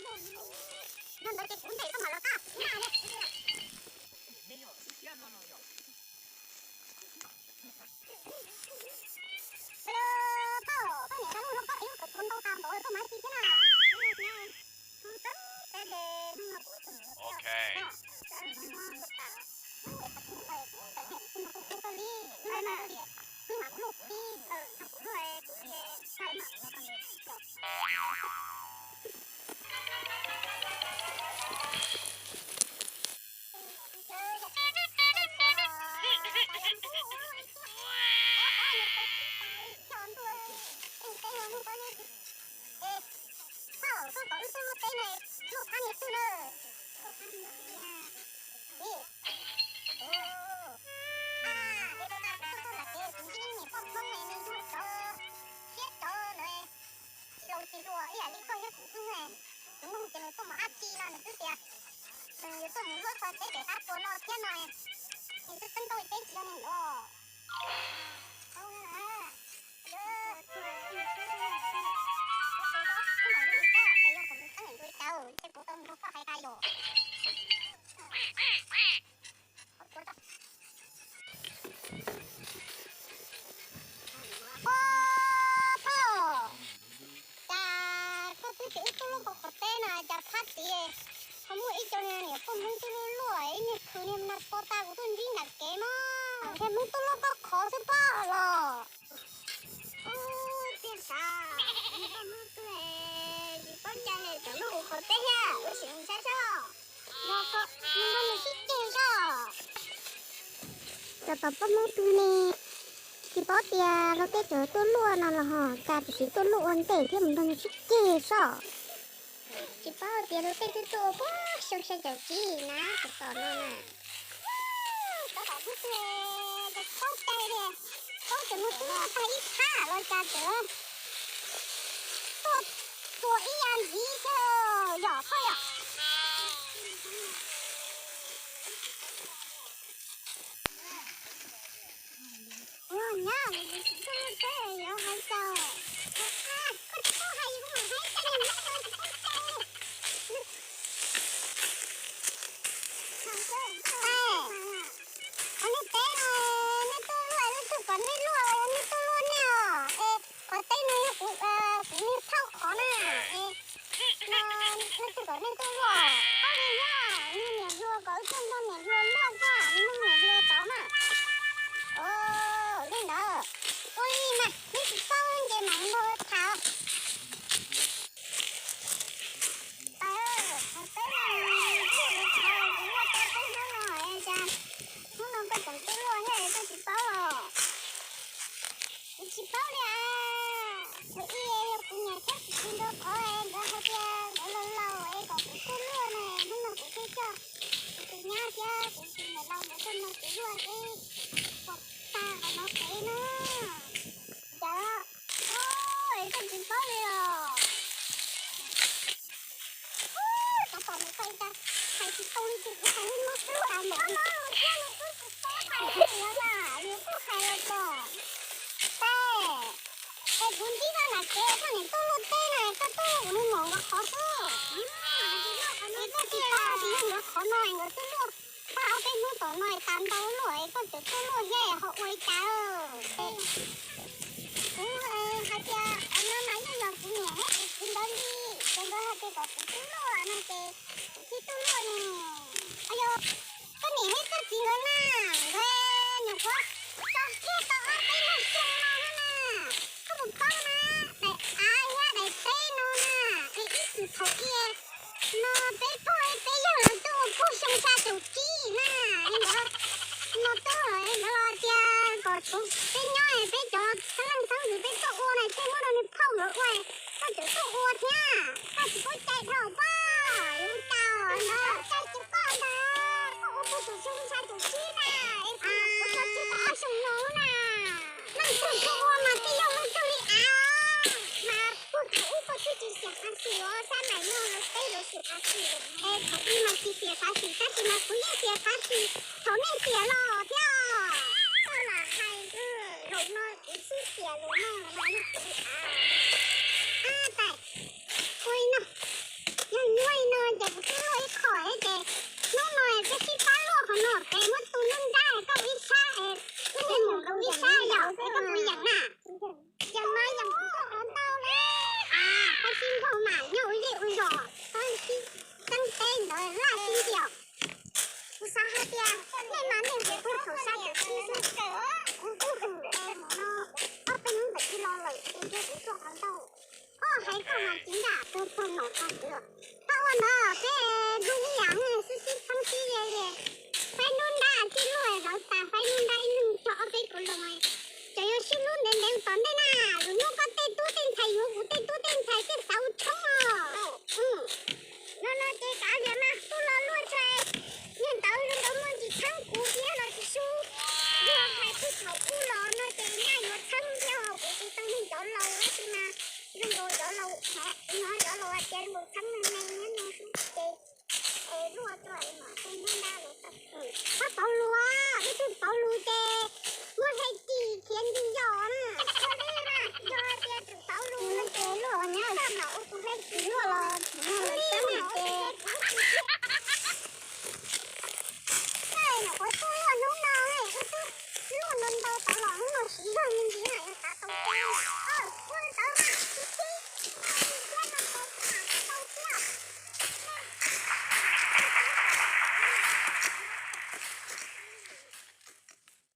Yog ntawd ces kuv ntes koj mam los tau. Poj, poj niam, koj lub no koj yuav kom tau ntau tas npaum koj mas tsis thiab na. Koj kom wb tuaj luaj teb no, luaj phab niag twg na? Peb tuaj tag kuv tuaj txog nram kev kuv ntsib niam poj Hmoob es nws yug cov thiab cov ntawd tsis laus tsis hluas ib yam li koj thiab kuv xwb. Kuv nug ces nws tuaj mus dab tsi no nws twb tias nws yuav tuaj mus luaj teb pem qab tsua no thiab no. Nws twb txeeb tau teb tsis yog nws os. Ua, phauj, cas koj twb tias wb tuaj luaj qhov qhov teb no cas phab tid ho muaj ib co niag niam poj Hmoob twb luaj luaj ib niag khwv niag nag po tag kuv tuaj ntsib nram kev mas. Niag Hmoob tuaj luaj koj qhov xwb pob los? Ub, tiag sav, niag poj Hmoob twb tsis paub cai tseem luaj kuv qhov teb thiab, ua sim mus saib seb. Yog koj mus nrog nws sib ceg seb. Cov poj Hmoob twg ne, tsis paub tias luag tej tseem tuaj luaj no los ho cas tsis tuaj luaj ua ntej thiab, mus nrog nws sib ceg seb. Tsis paub tias luag tej twb tuaj ua puag xyoo xya caum tsib na, tus tom no na. Tab tom hnub twg paub cai li, paub tias mus twb luaj tag ib phab los cas tseem tuaj txuas ib yam ntxiv thiab yom, koj yom. Ua nyab, tsis txawj teb yuav hais cas. Koj tsis paub hais kuv mam hais cas, koj tsis paub cai. Qhov nej teb no, nej tuaj luaj, leej twg kom nej luaj, nej tuaj luaj nej os. Es qhov teb no yog kuv, kuv niag phauj qhov na. Es no, leej twg kom nej tuaj luaj, paub li yog niag niam hluas kom wb tuaj nrog niam hluas luaj thiab, nug niam hluas tod mas. Ua li ntawd, ua li mas neb tsis paub ces mam nrog tham. Tawv, qhov teb no, kuv luaj tau peb hnub no es cas hnub no koj tseem tuaj luaj thiab koj tsis paub los? Kuv tsis paub li as. Thaum ub yog kuv niam thiab kuv txiv nkawd qhov es nkawd hais tias nkawd laus laus es kom kuv tuaj luaj na, hnub no kuv thiaj coj kuv tus nyab thiab kuv tus niam laus nkawd tuaj nrog kuv luaj seb puas tag qhov no pem na. Cas, es koj tsis paub li os. Tab tom mus txog ib tag, hais tsis tau li ces kuv hais li no xwb as, ntawm no thiab nws twb tsis paub hais li na, nws kuj hais los txog. Tes, es kuv ntsib koj nram kev koj niam tuaj luaj teb na, koj tuaj luaj kuv niag maum nkawd qhov xwb. Es koj tsis paub tias yog nkawd qhov no nkawd twb luaj tag ob peb hnub tom no tas ntau luaj es koj tseem tuaj luaj thiab ho ua li cas? Kuv hais tias qhov no mas yeej yog kuv niam thiab kuv txiv nkawd li, ces nkawd hais tias kom kuv tuaj luaj no ces kuv thiaj tuaj luaj ne. Yog koj niam thiab koj txiv nkawd na, nkawd nyuam qhuav tso kiag tau ob peb lub xyoo no na, koj puas paub na, daim av thiab daim teb no na, es ib txwm thaum ub no peb pog peb yawg lawv tuaj ua puag xyoo xya caum tsib na, li ntawd no tuaj nkawd los tias kom tshuav peb nyob peb cov xeeb leej xeeb ntxwv peb tuaj ua na, thiaj muab rau niag phauj nkawd ua, koj tseem tuaj ua thiab, koj tsis paub cai dhau pob, yuav cas ntawd cai tsis paub ntawd, koj ua puag thaum xyoo xya caum tsib na, es kuv tso tseg tau ob xyoo no na. Leej twg tuaj ua mas tej yog leej twg li av, mas puag thaum ub koj twb tsis xiam qab xim los xab maim no los peb yuav xiam qab xim, es thaum ub mas tsis xiam qab xim tab sis mas kuv yeej xiam qab xim thaum nej xiam los thiab. Koj lam hais, zaum no kuv sib xiam lus no mas yog kuv li av. Ab tais, ua li no, yog Pab ua ntawd peb hu ib yam xwb, sib txheeb sib ze li. Faib hnub nrab tij luaj zauv tas, faib hnub nrab ib leeg cog ob peb kuv loo. Cov yuav sib hlub ntev ntev tom ntej na, lwm hnub koj tej tub tej ntxhais yuav kuv tej tub tej ntxhais tej xav ua tshoob os. No no ces kav liam mas kuj lo luaj tso. Niag ntawd zoo nkaus muaj ntsis txheeb kuv thiab los tsis sub. Yog hais txog thaum kuv los no ces nyaj yuav txheeb thiab, kuv tsis tau neeg cov laus tab sis mas zoo nkaus cov laus, no cov laus hais tias zoo nkaus txheeb me me nyob no sub ces es luaj tso es mam tej nyob nrab los tau. Pab pauv lus, ib tug pauv lus ces muab hais ci khiav nti yos.